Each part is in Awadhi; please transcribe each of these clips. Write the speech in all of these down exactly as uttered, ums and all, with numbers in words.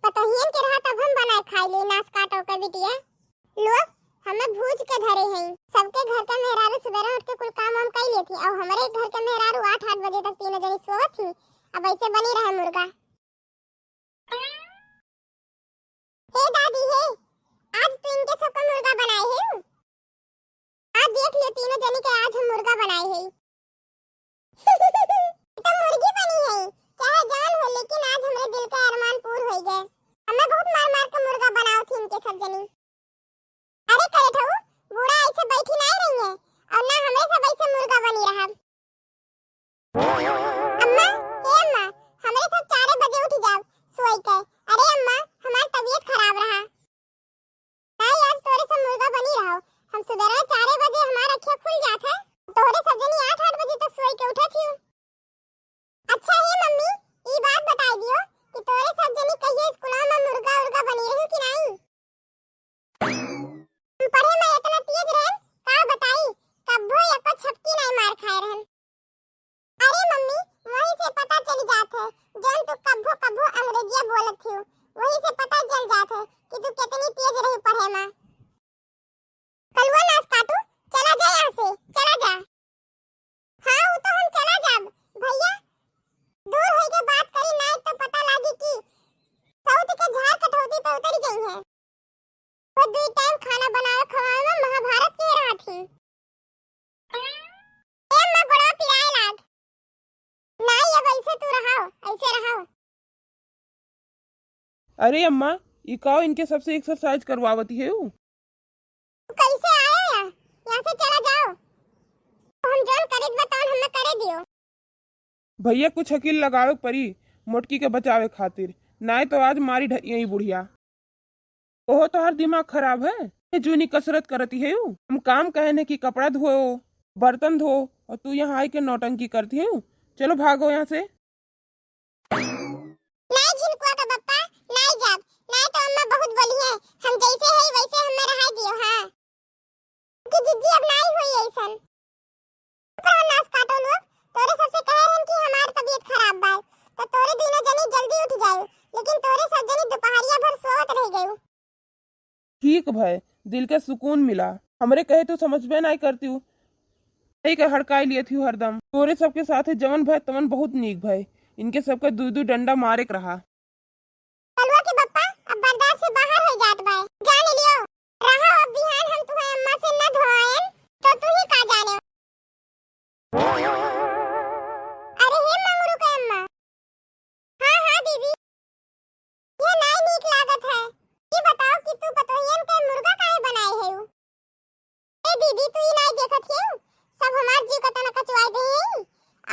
पतोहियन के रहा तब हम बनाए खाई ले नास काटो के बिटिया। लोग हमें भूज के धरे हैं। सबके घर के मेहरारू सुबेरे उठ के कुल काम वाम कई लेती, और हमारे घर के मेहरारू आठ आठ बजे तक तीनों जनी सोवत ही। अब ऐसे बनी रहे मुर्गा। हे दादी हे, आज तो इनके सबका मुर्गा बनाए है। आज देख लियो तीनों जनी के आज हम मुर्गा बनाए है। तो मुर्गी बनी है, चाहे जान हो, लेकिन आज हमरे दिल का अरमान पूर हो गए। हमें बहुत मार मार के मुर्गा बनाओ थी इनके सब जनी। अरे करे ठऊ, बूढ़ा ऐसे बैठी नहीं रही है, और ना हमरे सब ऐसे मुर्गा बनी रहा। अम्मा, हे अम्मा, हमरे सब चारे बजे उठ जाओ सोई के। अरे अम्मा, हमार तबीयत खराब रहा। नहीं, आज तोरे सब मुर्गा बनी रहो। हम सुबेरे चारे बजे हमार अखिया खुल जात है, तोरे सब जनी आठ आठ बजे तक सोई के उठत हियो। अच्छा हे मम्मी, ई बात बताई दियो कि तोरे सब जनी कहिए स्कूल में मुर्गा उर्गा बनी रही कि नहीं? हम पढ़े में इतना तेज रहन, का बताई, कब्बो एको छपकी नहीं मार खाए रहन। अरे मम्मी, वही से पता चल जात है, जौन तू कब्बो कब्बो अंग्रेजिया बोलत हियो, वही से पता चल जात है कि तू कितनी तेज रही पढ़े में। कलुआ नास काटू, चला जा यहाँ से, चला जा। हाँ, वो तो हम चला जाब। भैया, दूर होई के बात करी, नाई तो पता लागी कि सऊत के झार कटौती पे उतरी गई है। वो दुई टाइम खाना बनावे खवावे में महाभारत के रहा थी। ए अम्मा, गोड़वा पिराए लाग। नाई, अब ऐसे तू रहाओ, ऐसे रहाओ। अरे अम्मा, ई काओ इनके सबसे एक्सरसाइज करवावती है ऊ? कैसे आए या? यहाँ से चला जाओ। हम जौन करे के बताओ, हमें करे दियो। भैया, कुछ अकील लगावे के परी मोटकी के बचावे खातिर, नाय तो आज मारी ढहिया ई बुढ़िया। ओहो, तोहार दिमाग खराब है? ये जूनी कसरत करती है ऊ। हम काम कहे ने कि कपड़ा धोओ, बर्तन धो, और तू यहाँ आई के नौटंकी करती है ऊ। चलो भागो यहाँ से। नाय झिनकुआ का बप्पा, नाय जाब, नाय तो अम्मा बहुत बोली है। हम जैसे है वैसे हमें रहा दियो, हाँ। कि जिज्जी अब नाई होई ऐसन। चुप रहो नास काटो लोग, तोरे सबसे कहे रहन कि हमार तबीयत खराब बा, तो तोरे दुनो जनी जल्दी उठ जाओ, लेकिन तोरे सब जनी दोपहरिया भर सोवत रह गयो। ठीक भय, दिल के सुकून मिला। हमरे कहे तू समझबे नाई करती हूँ, यही के हड़काई लिए थी हरदम। तोरे सबके साथे जवन भय तवन बहुत नीक भय, इनके सबके दुई दुई डंडा मारे के रहा। कलुआ के बप्पा, अब बर्दाश्त से बाहर हो जात बाय। जान लियो, रहो, अब बिहान हम तुम्हें अम्मा से न धोआयन, तो तू ही का जाने। अरे हे मंगरू के अम्मा। हाँ, हाँ दीदी। ये नाई नीक लागत है। ये बताओ कि तू पतोहियन के मुर्गा काहे बनाए है उ? ए दीदी, तू ही नाई देखत हियू, सब हमार जीव कतना कचुआई गई है।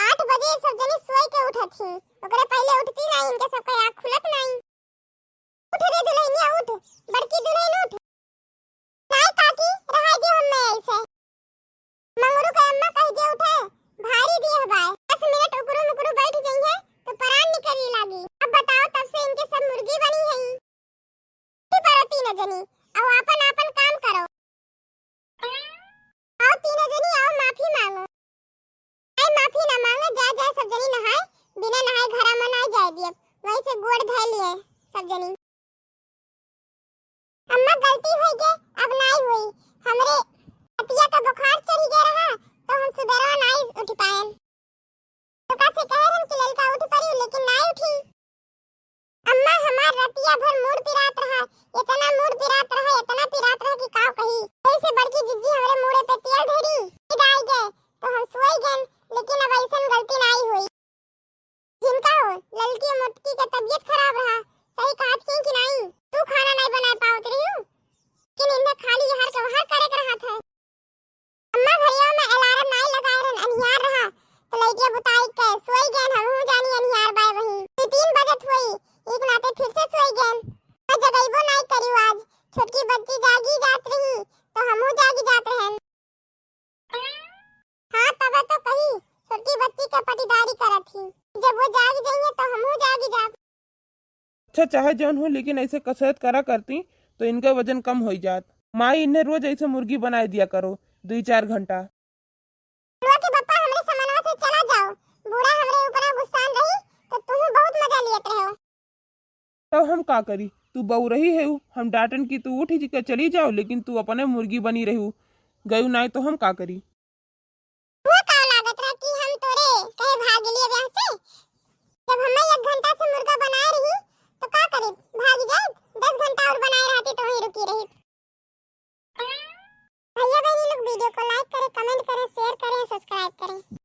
आठ बजे सब जनी सोई के उठत ही, ओकरे पहले उठती नाई, इनके सबके आँख खुलत नाई। उठ रे दुल्हनिया उठ, बड़की दुल्हन उठ। नाई काकी, रहा दियो हमें ऐसे। मंगरू के अम्मा कह दिया उठे, भारी दिए हवाए। दस मिनट उकरू मुकरू बैठ गई है तो परान निकली लागी। अब बताओ, तब से इनके सब मुर्गी बनी है। परो तीनों जनी, आओ आपन आपन काम करो। आओ तीनों जनी, आओ माफी मांगो। आई माफी ना मांगे, जा जा सब जनी नहाए, बिना नहाए घरा में नाई जाए दिए, वहीं से गोड़ धो लिए सब जनी। अम्मा गलती होई गे, अब नाई होई, हमरे पतिया का बुखार चढ़ी गया रहा तो हम सुबेरा नाई उठ पाएन। ओका से कहे रहन कि ललका उठ पड़ी, लेकिन नाई उठी। अम्मा हमार रतिया भर मूड़ पिरात रहा, इतना मूड़ पिरात रहा, इतना पिरात रहा कि काव कही। जैसे बड़की जिज्जी हमरे मूड़े पे तेल ढेरी, नींद आई गए तो हम सोई गए, लेकिन अब ऐसन गलती नाई हुई। जिनका हो ललकी मोटकी के तबीयत खराब रहा, सही कहत की कि नाई, तू खाना नाई बनाए पावत रही हूँ, लेकिन इन्हें खाली हर के हर करे के रहा था। अम्मा घरिया में अलार्म नाई लगाए रहन, अनिहार रहा, तो लइटिया बुताई के सोई गएन, हमहू जानी अनिहार बाय वही। दू तीन बजत होई, एक नाते फिर से सोई गएन। मैं जगइबो नाई करियो आज, छोटकी बच्ची जागी जात रही, तो हमहू जागी जात रहन। हाँ, तबे तो कही, छोटकी बच्ची के पटीदारी करत ही, जब वो जागी जाइए तो हमहू जागी जाब। अच्छा, चाहे जौन हो, लेकिन ऐसे कसरत करा करती तो इनका वजन कम होई जात। माई इन्हें रोज ऐसे मुर्गी बनाए दिया करो, दुई चार घंटा। बुआ के पप्पा, हमरे समनवा से चला जाओ, बूढ़ा हमरे ऊपर गुस्सान रही तो तुम बहुत मजा लियत रहो। तब हम का करी? तू बउरही हेउ, हम डांटन कि तू उठि के चली जाउ, लेकिन तू अपने मुर्गी बनी रहू, गयू नाई तो हम का करी? वो का लागत रहा कि हम तोरे कहे भाग लिए ब्याह से? जब हमें एक घंटा से मुर्गा बनाए रही तो का करी, भाग जाए? दस घंटा और बनाए रहती तो वहीं रुकी रही। भैया बहनी लोग video को like करें, comment करें, share करें, subscribe करें।